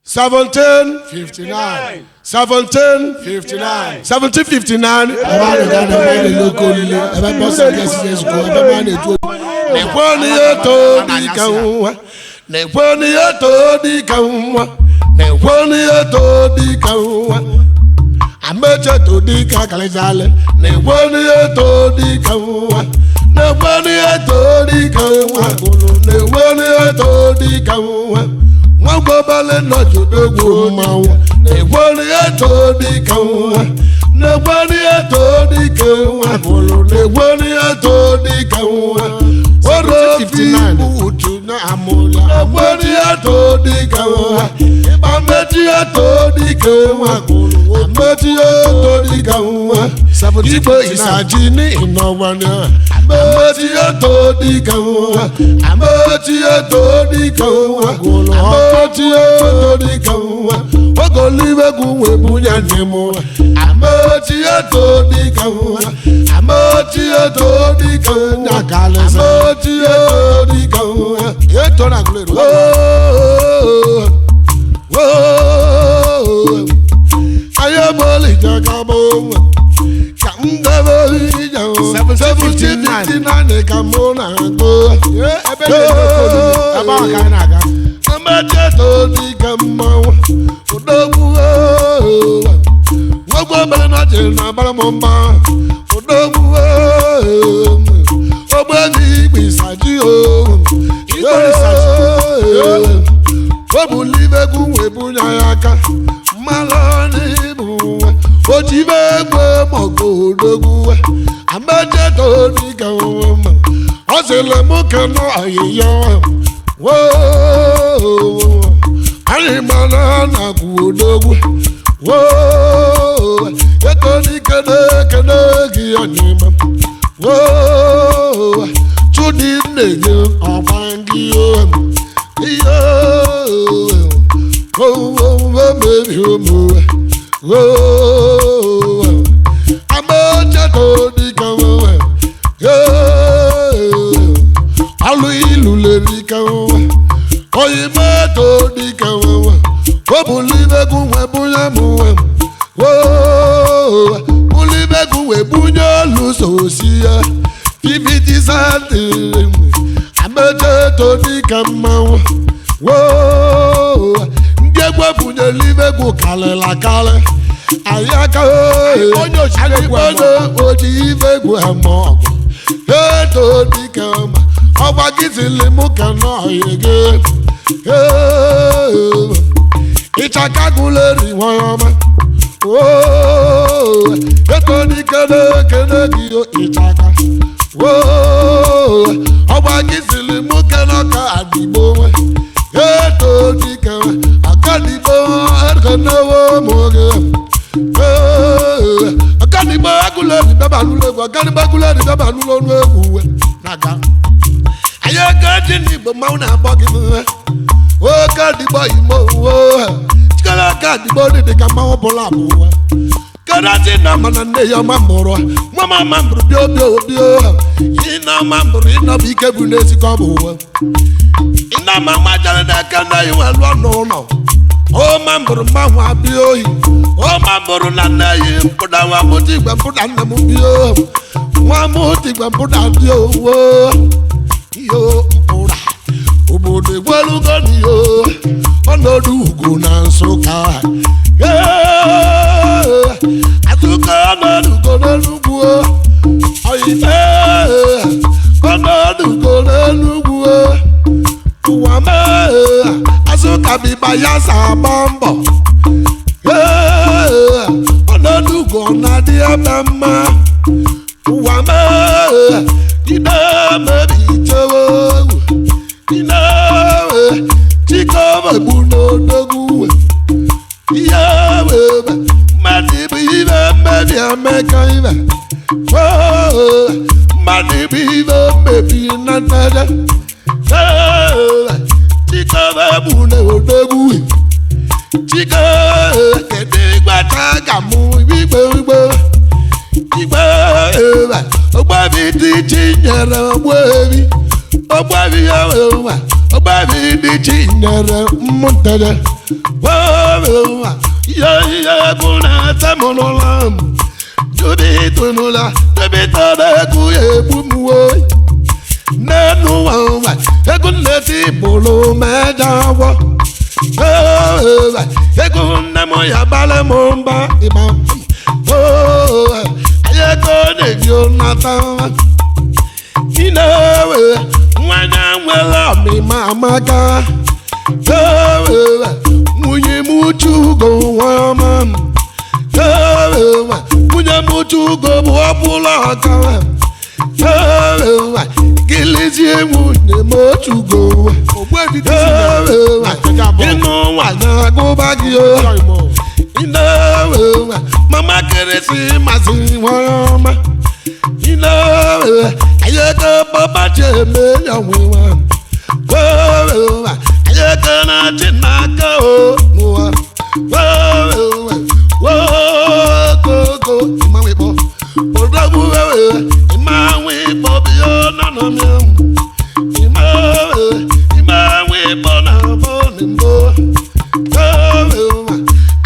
1759, 1759, 1759. Ebe a na-aga na ebe a na-ele oke olile, ebe bọs aga-esi ezukọ, ebe a na-eju. Na-ekwe n'ihe too dịka nwa, na-ekwe n'ihe too dịka nwa, na-ekwe n'ihe too dịka nwa, amecheto dịka kalịjalị. Na-ekwe n'ihe too dịka nwa, na-ekwe n'ihe too dịka nwa, na-ekwe n'ihe too dịka nwa. Nwa gbobele nọjidegwu mmanwụ. Na-ekwe n'ihe too dịka nwa, na-ekwe n'ihe too dịka nwa, na-ekwe n'ihe too dịka nwa. 1759 utu na amụla. Na-ekwe n'ihe too dịka nwa, amechi ihe too dịka nwa, amechi ihe too dịka nwa. Igwe ịsaji n'ịnọwanye. Amechi ihe too dịka nwa, amechi ihe too dịka nwa, amechi ihe too dịka nwa. Ogoliwegwu wee bunye nne m. Amechi ihe too dịka nwa, amechi ihe too dịka nwa, amechi ihe too dịka nwa. Eto na agụlere. Ayé bọ́ọ̀lì jẹ́ ká bọ́ wọn ka m debe ije. 1759 ka mụ na-agụ. Ebe na-ele oke olile, ebe ahụ ka anyị na-aga. Amecheto dịka mmanwụ odogwu. Nwegwu obere na jiri na agbara m mma odogwu. Ogbenye igbe isaji o. Igbe isaji. O bulimegwu wee bunye ya aka mmalụ n'ịbụ nwa o ji ibe egbe mọgụ odogwu. Amecheto dịka nwa ọ sịrị m kenụ ọyịyọ woo. Anyị mara na kwụ odogwu woo. Eto dike na-ekene gị ọnyịma woo. Chudi nne-nye ọgba gị ihe ooo mebi ụmụ woo. Amecheto dike nwa alụ ilu leri ka nwa oyi mẹ́tò dike nwa o bulimegwu wee bunye m nwe woo. Bulimegwu wee bunye olusosi ya fifty cent. Amecheto dike mmanwụ woo. Ndị egwu ebunyere imegwu karịrị akarị anyị aka. Onye oji egwu ama. Onye oji ife egwu ama ọgụ eto dike ma ọgwa gị zili mụ ka nọghị gị ịchaka gụleri nwayọma. Eto dike na-ekene gị o, ịchaka ọgwa gị zili mụ ka n'ọka adịgbo nwe eto dike akadigbo ekenewo mụ gị. Ọ̀kadìgbò agúlẹ̀dì bẹ́bà lúlẹ̀ egwu, ọ̀kadìgbò agúlẹ̀dì bẹ́bà lúlẹ̀ ọnụ egwu uwe na-aga. Anyị oke ji ndị Igbo mmanwụ na-akpọ gị nwe oke adịgbo imo uwe chikere ọkadịgbo dị dị ka mmanwụ bụla abụ uwe kedu na mana nne ya ọma mụrụ nwa m ama mbụrụ bịa obio obio ịna ọma mbụrụ ịnọbụ ike bụ n'ezi ka ọ bụ uwe ịna ama ma jere n'eke nne ya wee lụọ n'ụlọ. Ọma mbụrụ mmanwụ abịa ohi ọma mbụrụ na nne ya mpụda nwa m tigwe mpụda nne m bịa nwa m tigwe mpụda bịa owo iyo mpụda obodo egwelugo n'iyo ọnọdụ ugwu na Nsụka. Azụka ọnọdụ ugo n'Enugwu oyibe ọnọdụ ugo n'Enugwu ụwa mee azụka bịba ya sa agba mbọ. Ọnọdụ ugo na-adị ebe mma ụwa mee ide mebi ichewe ine chikọbegbu n'odogwu ihe webe mmadụ ibu ibe mmebi emeka ibe mmadụ ibu ibe mmebi na nnede chikọbegbu n'odogwu chike kedu ịgbata ka mụ igbe igbe igbe ogbebi dị chi nyere ogbebi Ogbuefi ewe ogbuefi dị chi nyere mmụntere ihe ihe egwu na-ete m n'ụlọ m jubi tụnụla jubi tụrụ egwu ya egbu m woi n'enu ụwa ụwa egwu nneti bụrụ meja agwọ egwu nne m ya gbara m mba ịgba anyị ego na-eji nata inewe nwanyị nwere ọmịma amaka nwunye m Uchugo nwa m nwunye m Uchugo bụ ọbụla ọka gịlịzie nwunye m Ochugo Ogbuefi dị chi na nteje abụọ. ịnụ nwanyị agụba gị o Ọjọọ imo. inewe mama kérésìmesì nwanyị inewe ayeke bọba ji eme ya nwewa wewe ayeke na-achị n'aka o n'ụwa wewe wogogo ịmanwekpọ odogwu wewe ịmanwekpọ biyo nọnọ mịa ịmanwe ịmanwekpọ na bọ n'mbọ wewe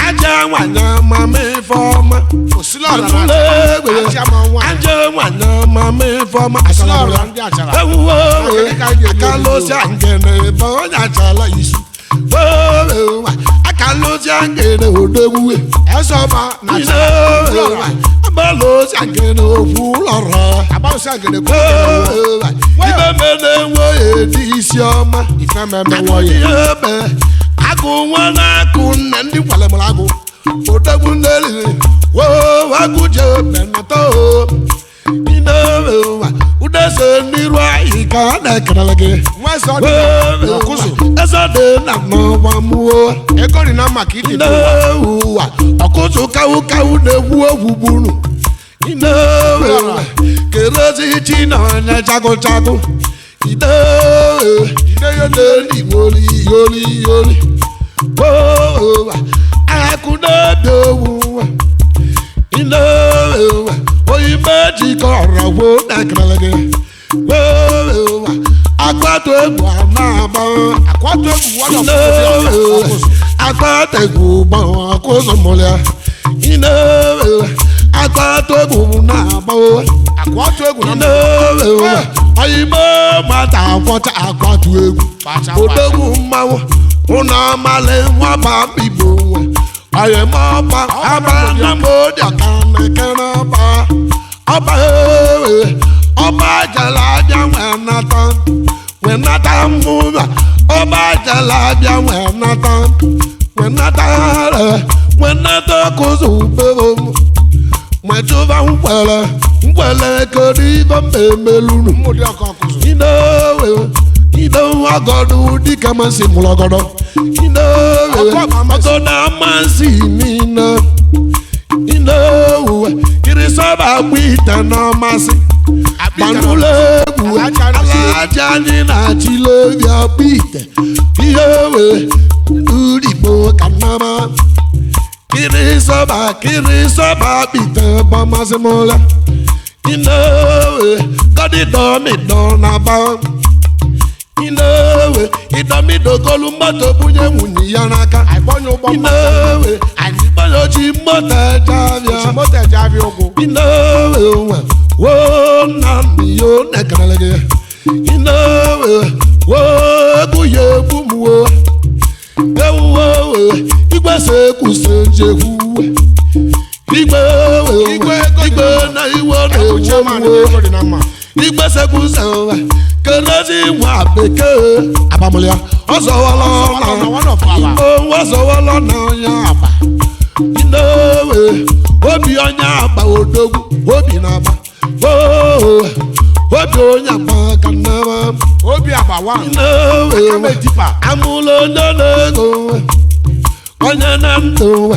aja nwanyị amama ife ọma Osilọra na achara. Achị ama nwaanyị. aja nwanyị amama ife ọma Osilọra ndị achara. ewuwo Akịrị ka anyị ga-eri akalosi angene ebe onye achala isu wewe akalosi angene odogwu Eze ọba na achara. Okwulọra. agbalosi angene okwu lọrọ Agbalụsị agede kwuru wewe ibe mene nwe edi isi ọma ife mmemme nwanyị. ebe agụ nwa na-akụ nna ndị kwalemara agụ odogwu n'eliri woo agụ je benata o inewe udese n'iru anyị ka a na-ekerele gị Nwa eze ọ dị na ọkụzụ. eze dị na n'ọgba mụo Ego dị na mma ka iji dị ụwa. inewe ọkụzụ kawu kawu na-egwu egwu gburu inewe kerezi chi na anya chagụ chagụ idewe yoli yoli yoli ooo akụ na-ebi owu inewe oyi méjì kọ̀ọ̀rọ̀ wo dẹ́kẹ̀rẹ́ gị ooo agbátó egwu àná-àbá Akwatu egwu one of inewe ọkụzụ. agbátó egwu gbọ̀n ọkụzụ mụlịa inewe agbátó egwu na-àbá Akwatu egwu na inewe oyimbo mata akwọcha akwatu egwu Kpacha kpacha. odogwu mmanwụ ụnụ amalị nwaba igbo nwe oyimọba aba na modiaka na-ekere ọba ọba ewe ọba jela abịa nwee nata nwee nata mmụba ọba jela abịa nwee nata nwee nata nwee nata kụzụ ubere nwetụba nkwere nkwere kedu ibe mba emelunu Mmụdị ọkụ ọkụzụ. inewe inewe ọgọdụ dịka masị mụrụ ọgọdọ inewe Ọkọ amasị. ọgọdọ amasị niile inewe kirisọba agba ite n'ọmasị gbanụlọ egwu alaja anyị na-achịla obi akpa ite ihe wee urigbo ka nnama kirisọba kirisọba akpa ite bọmasị mụla inewe gọdịdọmịdọ na-aba inewe ịdọmịdọgolu mmadụ bunye nwunye ya n'aka Agbanye ụgbọ mmadụ. inewe anyị oji moto eje abịa Oji moto eje abịa ụgwụ. inewe nwe woo nna m yo nekerele gị inewe woo egwu ya egbu m wo ewuwe igwe se njekwu igwe we Igwe ego dị igwe na mma. na iwe Bụ chairman na-ewu ego dị na mma. igwe sekwuse kelezi nwa bekee abamụlịa ọzọwala Ọzọwala na one of our. igbo ọzọwala na onye agba inewe obi onye agba odogwu obi na-agba oo obi onye agba ka nnama Obi agba one. inewe Aka m etipa. amụla onye na-ego onye na ndụ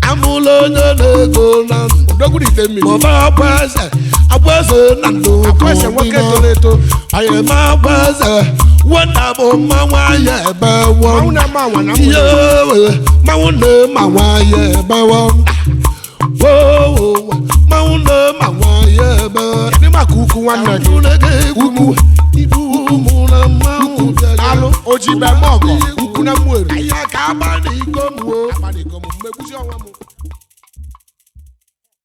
amụla onye na-ego na ndụ Odogwu dị ite mmiri. mọba akwa eze akwa eze na ndụ Akwa eze nwoke toro eto. anyị ma akwa eze wọnda bụ mmanwụ anya ebe Mmanwụ wọnda na-ama anwa na ihe mmụọ. wee mmanwụ na-ema nwa ya ebe wọnda woo mmanwụ na-ema ma nwa ya ebe. Kedu maka ukwu nwanne gị? Ukwu ibu mụ na mmanwụ bịara. Alụ oji be m ọgọ ukwu na mmụeri. Ahịa ka agba na iko m o. Agba na iko m, mmegbuzi onwe m.